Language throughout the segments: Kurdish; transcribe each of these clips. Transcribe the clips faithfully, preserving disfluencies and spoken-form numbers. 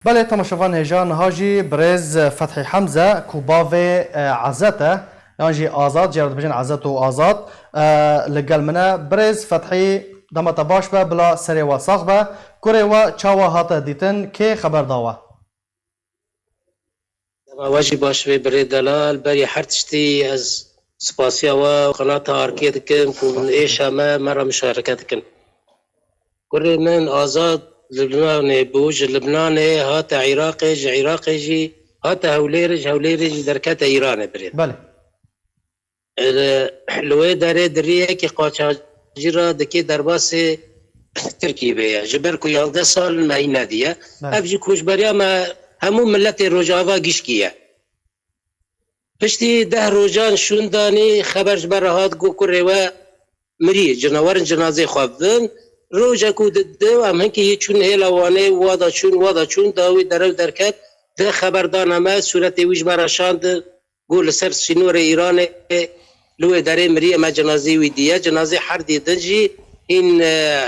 Belê, temaşevan hêja, niha jî birêz Fethî Hemze, ku bavê, e, Ezet e, yan jî Azad, jê re dibêjin Ezet û Azad, e, li gel min e. Birêz Fethî, dema te baş be, bila serê we sax be. Kurê we çawa hate dîtin, kê xeber da we? Dema we jî baş be birê delal, berî her tiştî ez spasiya we û qenata Arkê dikim ku êşa me, me re muşareke dikin. Kurê min Azad Libnanê bû, ji Libnanê hate Iraqê, ji Iraqê jî hate Hewlêrê, ji Hewlêrê jî derkete Îranê birê. Belê. Li, li wê derê di riyekî qaçaxcî re dikê derbasê Tirkî bê ye. Ji ber ku yazdeh sal me hî nediye. Belê. Ev jî koçberiya me hemû miletê Rojava gişkî ye. Piştî deh rojan şûndanî xeber ji me re hat, got kurê we mirî, cinawerin cinazê xwe bibin. Rojek û di, di, em hinkî yê çûn hêla Wanê, wa da çûn, wa da çûn, da wî derew derket, di xeber dane me, sûretê wî ji me re şandin, got li ser sînorê Îranê, li wê derê miriye, me cinazê wî diye. Cinazê herdê din jî hîn, e,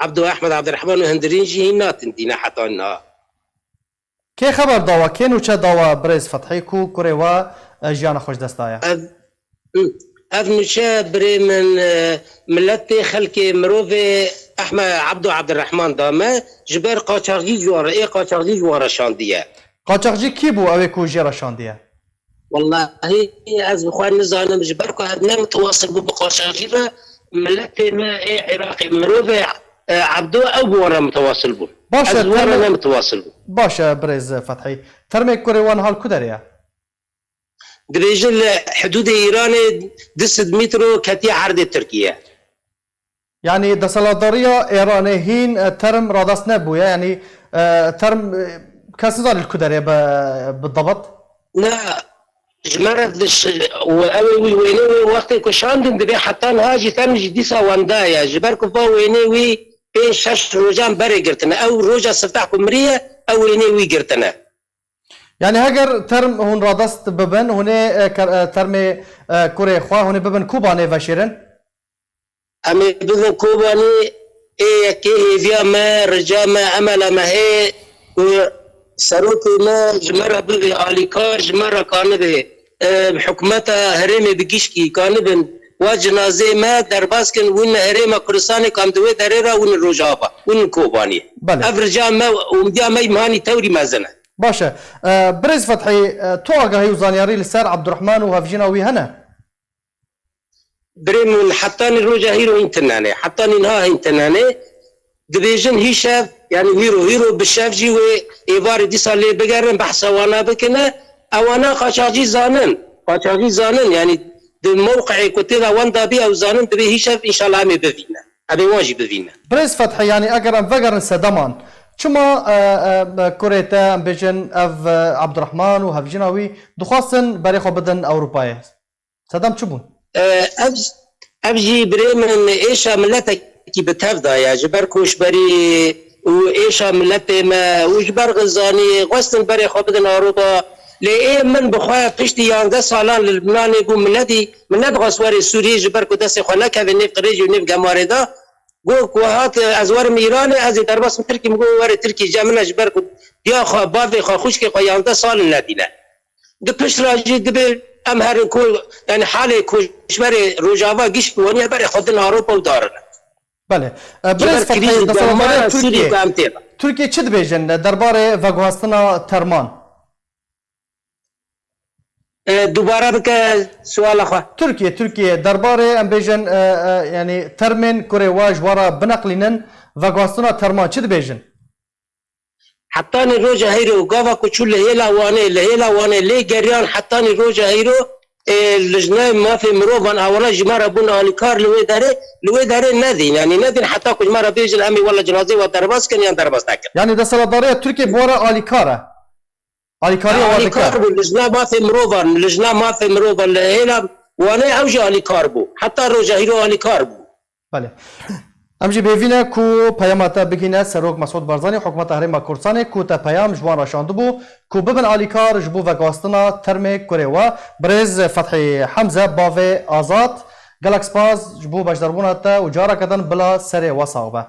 Ebdo Ehmed Abdirehman û hindirîn jî hîn natin dîne heta niha. Kê xeber dawa, kê nûçe dawa birêz Fethî ku kurê we, e, jiyana xwe ji dest daye? Ev, hı, ev nûçe birê min, e, miletê xelkê mirovê Ehme-, Ebdo Ebdirehman da me, ji ber qaçaxcî ji wan re, ê qaçaxcî ji wan re şandiye. Qaçaxcî kî bû ew ê ku jê re şandiye? Wellahî ez bi xwe nizanim, ji ber ku ev ne mitiwasil bû bi qaçaxcî re, miletê me ê Iraqê mirovê, e, Ebdo ew bi wan re mitiwasil bûn. Baş e, Ez bi wan re termê-, ne mitiwasil bûm. Baş e, birêz Fethî. Termê kurê wan hal ku derê ye? Dibêjin li hidûdê Îranê du sed mîtro ketiye erdê Tirkiye. Yanî desthilatdariya Êranê hîn, e, term radest nebûye, yanî, e, term, e, kes nizanî li ku derê bi, bi debit? Na, ji me re diş-, û ew ê wî wênê wê wextê ku şandin dibê heta niha jî term jî dîsa wenda ye. Ji ber ku va wênê wî pênc şeş rojan berê girtine. Ew roja sifteh ku miriye, ew wênê wî girtine. Yanî heger term hûn radest bibin, hûn ê, e, ker-, e, termê, e, kurê xwe hûn ê bibin Kobanê veşêrin? Em ê bibin Kobanê, ê yekê hêviya me, rica me, emela me heye ku serokê me ji me re bibe alîkar, ji me re kanibe, e, hikûmeta herêmê bi gişkî kanibin wa cinazê me derbas kin, wîn li herêma Kurdistanê kam di wê derê re wîn li Rojava, wîn li Kobanê. Belê. Ev rica me û umdiya me îmhanî tewrî mezin e. Baş e. E, birêz Fethî, e, tu agahî û zanyarî li ser Ebdurehman û hevjîna wî hene? Birê min, hetanî roja hîro hîn tune ne. Hetanî niha hîn tune ne. Dibêjin hîşev, yanî hîro, hîro bi şev jî wê êvarê dîsa lê bigerin, behsa wana bikine. Ewana qaçaxcî zanin. Qaçaxcî zanin, yanî di mewqeyê ku tê de wenda bî, ew zanin dibê hîşev, înşallah em ê bivîne. Em ê wan jî bivîne. Birêz Fethî, yanî eger em vegerin sedeman, çima, e, e, kurê te, em bêjin, ev, e, Ebdurehman û hevjîna wî dixwastin berê xwe bidin Ewropayê? Sedem çi bûn? E, ev, ev jî birê min êşa miletekî bi tev da ye. Ji ber koçberî û êşa miletê me û ji ber xizanî xwestin berê xwe bidin Ewropa. Lê ê min bi xwe piştî yanzdeh salan li Libnanê bû, miletî, milet xwest were Sûriyê ji ber ku destê xwe nekeve nêv qirêjî û nêv gemarê de. Got ku hat, ez werim Îranê, ez ê derbas bim Tirkî. Min got were Tirkî, cem min e, ji ber ku diya xwe, bavê xwe, xwişkê xwe yanzdeh sal in nedîne. Di pişt re jî dibê em herin ku, yanî halê koçberê Rojava gişk waniye berê xwe din Ewropa û darine. Belê. E, Ji ber birêz Fethî, krîzî desthilatdariya gemara Sûriyê Tirkiyê, ku em tê de. Tirkiyê çi dibêjin derbarê veguhastina terman? E, dubare bike suala xwe. Tirkiye, Tirkiye derbarê em bêjin, e, e, yanî termên kurê we ji we re bineqlînin, veguhastina terman çi dibêjin? Hetanî roja heyro, gava ku çû li hêla Wanê, li hêla Wanê lê geriyan hetanî roja heyro, e, lijneyê mafê mirovan awana ji me re bûn alîkar li wê derê, li wê derê nedîn. Yanî nedîn heta ku ji me re bêjin em ê wela cinazê we derbas kin yan derbas nekin. Yanî desthilatdariya Tirkiye bi we re alîkar e? Alîkariya we dike? Alîkar bû, lijna mafê mirovan, lijna mafê mirovan li hêla Wanê ew jî alîkar bû. Heta roja hîro alîkar bû. Belê. Em jî bêvî ne ku peyama te bigihîne Serok Mesûd Barzanî, hikûmeta Herêma Kurdistanê, ku te peyam ji wan re şandibû ku bibin alîkar ji bo veguhastina termê kurê we. Birêz Fethî Hemze, bavê Azad, gelek spas ji bo beşdarbûna te û careke din bila serê we sax be.